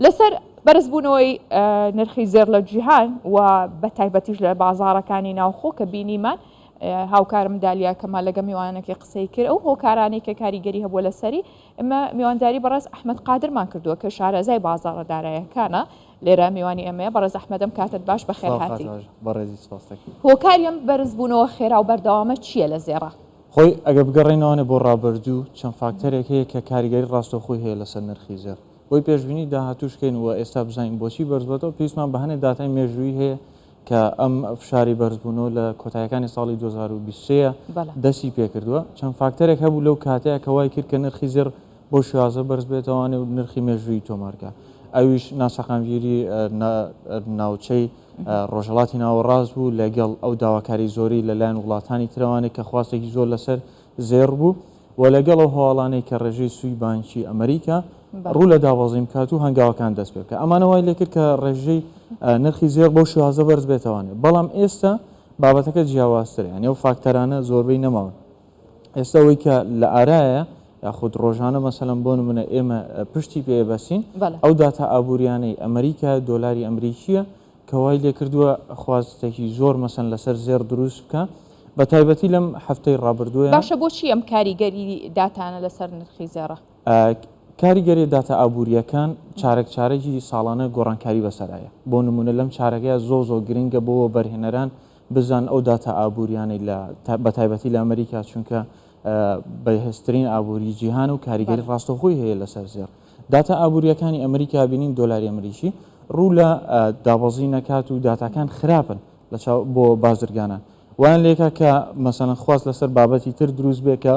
لەسەر بەرزبوونەوەی نرخی زێڕ لە جیهان و بە تایبەتیش لە بازاڕەکانی ناوخۆ کە بینیمان هاوکارم دالیا کەمال لەگە میوانەکەی قسەی کرد ئەو هۆکارانەی کە کاریگەری هەبووە لەسەری ئمە میوانداری بەڕێز ئەحمد قادرمان کردووە کە شارەزای بازاڕە دارایەکانە لێرە میوانی ئێمەیە بەڕێز ئەحمەدەم کاتت باش بەخێرهاتی هۆکاری ئەم بەرزبوونەوە خێرا و بەردەوامە چییە لە زێڕە؟ خۆی ئەگەر بگەڕێینەوانێ بۆ ڕابردوو چەند فاکتەرێک هەیە کە کاریگەری ڕاستەوخۆی هەیە لەسەر نرخی زێڕ بۆی پێشبینی داهاتووش کەین و ئێستا بزانین بۆچی بەرزبووەتەوە پێویستمان بە هەنێ داتای مێژوویی هەیە کە ئەم فشاری بەرزبوونەوە لە کۆتایەکانی ساڵی 2023 دەستی پێکردووە چەند فاکتەرێک هەبوو لەو کاتەیە کە وای کرد کە نرخی زێڕ بۆ شێوازە بەرز بێتەوانێ و نرخی مێژوویی تۆمارکە ئەویش ناسەقامگیری ناوچەی ڕۆژهەڵاتی ناوەڕاست بوو لەگەڵ ئەو داواکاری زۆری لەلایەن وڵاتانی ترەوانێک کە خواستێکی زۆر لەسەر زێڕ بوو و لەگەڵ ئەو هەواڵانەی کە ڕێژەی سووی بانکی ئەمریکا ڕوو لە دابەزین بکات و هەنگاوەکان دەست پێ بکات ئەمانە وای لێکرد کە ڕێژەی نرخی زێڕ بەو شێوازە بەرز بێتەوانێ بەڵام ئێستا بابەتەکە جیاوازترە یعنی ئەو فاکتەرانە زۆربەی نەماون ئێستا ئەوەی کە لە ئارایە یاخود ڕۆژانە مەسەلەن بۆ نمونە ئێمە پشتی پێ بەسین ئەو داتا ئابووریانەی ئەمریکا دۆلاری ئەمریکیە کە وای لێکردووە خواستێکی زۆر مەسەن لەسەر زێڕ دروست بکە بە تایبەتی لەم هەفتەی ڕابردووە. باشە بۆچی ئەم کاریگەری داتانە لەسەر نرخی زێڕە؟ کاریگەری داتا ئابوورییەکان چارەک چارەکی ساڵانە گۆڕانکاری بەسەرایە بۆ نمونە لەم چارەکەیە زۆر زۆر گرنگە بۆ وەبەرهێنەران بزان ئەو داتا ئابووریانەی لە بەتایبەتی لە ئەمریکا چونکە بەهێزترین ئابووری جیهان و کاریگەری ڕاستەوخۆی هەیە لەسەر زێڕ داتا ئابووریەکانی ئەمریکا بینین دۆلاری ئەمریکی ڕوو لە دابەزین نەکات و داتاکان خراپن لە چاو بۆ بازرگانان وایان لێکا کە مەسەلەن خواست لەسەر بابەتی تر دروست بێ کە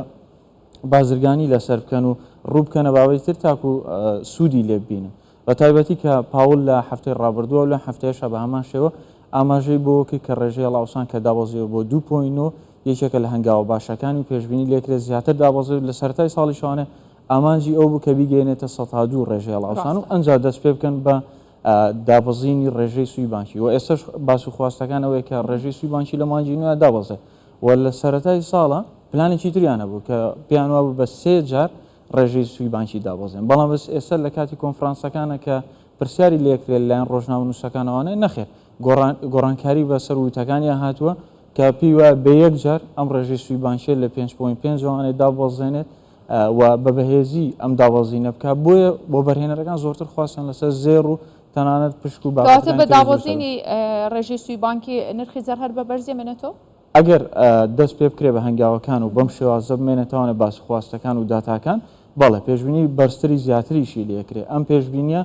بازرگانی لەسەر بکەن و ڕوو بکەنە بابەتی تر تاکو سوودی لێ ببینن بە تایبەتی کە پاوڵ لە هەفتەی ڕابردووە و لەم هەفتەیەشا بە هەمان شێوە ئاماژەی بۆ کرد کە ڕێژەی هەڵاوسان کە دابەزیوە بۆ 2.9 یەکێکە لە هەنگاوە باشەکانی و پێشبینی لێکرێت زیاتر دابەزێت لە سەرەتای ساڵیشەوانێ ئامانجی ئەو بوو کە بیگەیەنێتە 2% ڕێژەی هەڵاوسان و ئەنجا دەست پێ بکەن بە دابەزینی ڕێژەی سووی بانکی و ئێستاش باس و خواستەکان ئەوەیە کە ڕێژەی سووی بانکی لە مانگی نوێ دابەزێت و لە سەرەتای ساڵە پلانێکی تریان هەبوو کە پێیان وابوو بە سێ جار ڕێژەی سووی بانکی دابەزێن بەڵام بەس ئێستا لە کاتی کۆنفرانسەکانە کە پرسیاری لێکرێت لەلایەن ڕۆژنامەنووسەکانەوانێ نەخێر گۆڕانکاری بەسەر وتەکانیان هاتووە کە پێی وایە بە یەک جار ئەم ڕێژەی سووی بانکیە لە 5.5 ەوانێ دابەزێنێت و بە بەهێزی ئەم دابەزینە بکات بۆیە وەبەرهێنەرەکان زۆرتر خواستیان لەسەر زێڕ و تەنانەت پشک و کەواتە بابەتەکانی بە تریش دروست دەبێت. دابەزینی ڕێژەی سووی بانکی نرخی زێڕ هەر بە بەرزی ئەمێنێتەوە؟ ئەگەر دەست پێ بکرێ بە هەنگاوەکان و بەم شێوازە بمێنێتەوانە باس و خواستەکان و داتاکان، بەڵێ پێشبینی بەرزتری زیاتریشی لێکرێ. ئەم پێشبینیە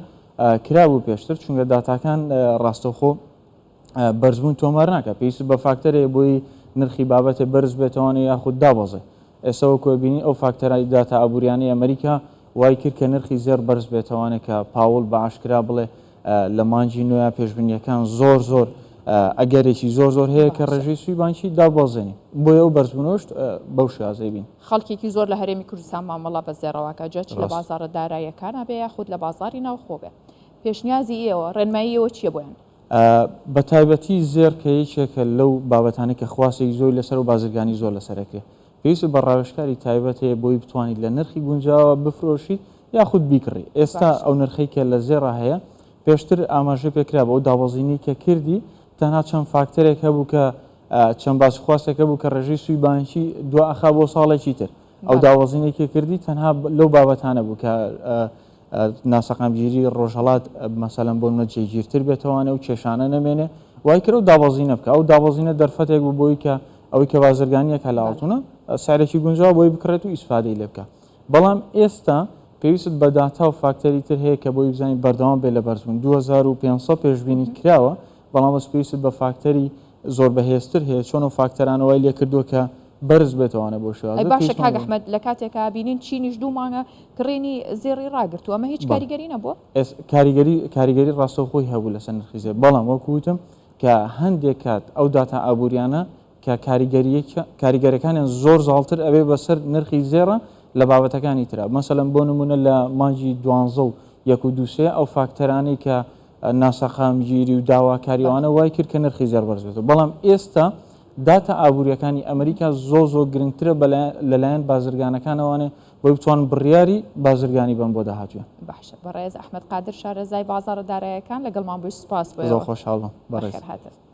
کرابوو پێشتر چونکە داتاکان ڕاستەوخۆ بەرزبوون تۆمار ناکات، پێویست بە فاکتەر هەیە بۆی نرخی بابەتێ بەرز بێتەوانێ یاخود دابەزێ. ئێستا وەکو ئەبینین ئەو فاکتەرای داتا ئابووریانەی ئەمریکا وای کرد کە نرخی زێڕ بەرز بێتەوانێ کە پاوڵ بە ئاشکرا بڵێ لە مانگی نۆیا پێشبینیەکان زۆر زۆر ئەگەرێکی زۆر زۆر هەیە کە ڕێژەی سووی بانکی دابەزێنی بۆیە ئەو بەرزبوونەوەش بەو شێوازەی بین. خەڵکێکی زۆر لە هەرێمی کوردستان مامەڵە بە زێڕەوە ئەکات جا چ لە بازاڕە داراییەکانا بێ یاخود لە بازاڕی ناوخۆ بێ پێشنیازی ئێوە ڕێنمایی ئێوە چییە بۆیان؟ بە تایبەتی زێڕ کە یەکێکە لەو بابەتانەی کە خواستێکی زۆری لەسەر و بازرگانی زۆر لەسەر ئەکرێ پێویستت بە ڕاوێژکاری تایبەت هەیە بۆی بتوانیت لە نرخی گونجاوە بفرۆشیت یاخود بیکڕی ئێستا ئەو نرخەی کە لە زێڕا هەیە پێشتر ئاماژە پێکرا بە ئەو دابەزینی کە کردی تەنها چەند فاکتەرێک هەبوو کە چەند باس خواستێک هەبوو کە ڕێژەی سووی بانکی دوا ئەخا بۆ ساڵێکی تر ئەو دابەزینێک کە کردی تەنها لەو بابەتانە بوو کە ناسەقامگیری ڕۆژهەڵات مەسەلەن بۆ نمونە جێگیرتر بێتەوانێ و کێشانە نەمێنێ وای کرد ئەو دابەزینە بکە ئەو دابەزینە دەرفەتێک بوو بۆی کە ئەوەی کە بازرگانیەکە لە ئاڵتونە سعرێکی گونجاو بۆی بکڕێت و ئیسفادەی لێ بکە بەڵام ئێستا پێویست بە داتا و فاکتەری تر هەیە کە بۆی بزانین بەردەوام بێ لە بەرزبوون 2500 پێشبینی کراوە بەڵام بەس پێویست بە فاکتەری زۆر بەهێزتر هەیە چۆن ئەو فاکتەرانە وای لێ کردووە کە بەرز بێتەوانە بۆ شێوازە ئەی باشە پێویستمان کاک بە ئەحمەد لە کاتێکا بینین چینیش دوو مانگە کڕینی زێڕی ڕاگرتووە ئەمە هیچ بەڵێ کاریگەری نەبووە؟ ئێس کاریگەری کاریگەری ڕاستەوخۆی هەبوو لەسەر نرخی زێڕ بەڵام وەکو وتم کە هەندێک کات ئەو داتا ئابووریانە کە کاریگەریەکە کاریگەرەکانیان زۆر زاڵتر ئەبێ بەسەر نرخی زێڕە لە بابەتەکانی ترا مەسەلەن بۆ نمونە لە مانگی دوانزە و یەک و دوو سێ ئەو فاکتەرانەی کە ناسەقامگیری و داواکاری ئەوانە وای کرد کە نرخی زێڕ بەرز بێتەوە بەڵام ئێستا داتا ئابووریەکانی ئەمریکا زۆر زۆر گرنگترە لەلایەن بازرگانەکانەوانێ بۆی بتوانن بڕیاری بازرگانی بەن بۆ داهاتوویان. باشە بەڕێز ئەحمەد قادر شارەزای بازاڕە دارایەکان لەگەڵمان بووی سوپاس بۆ زۆر ئێوە. خۆشحاڵ بووم بەڕێز. بەخێرهاتن.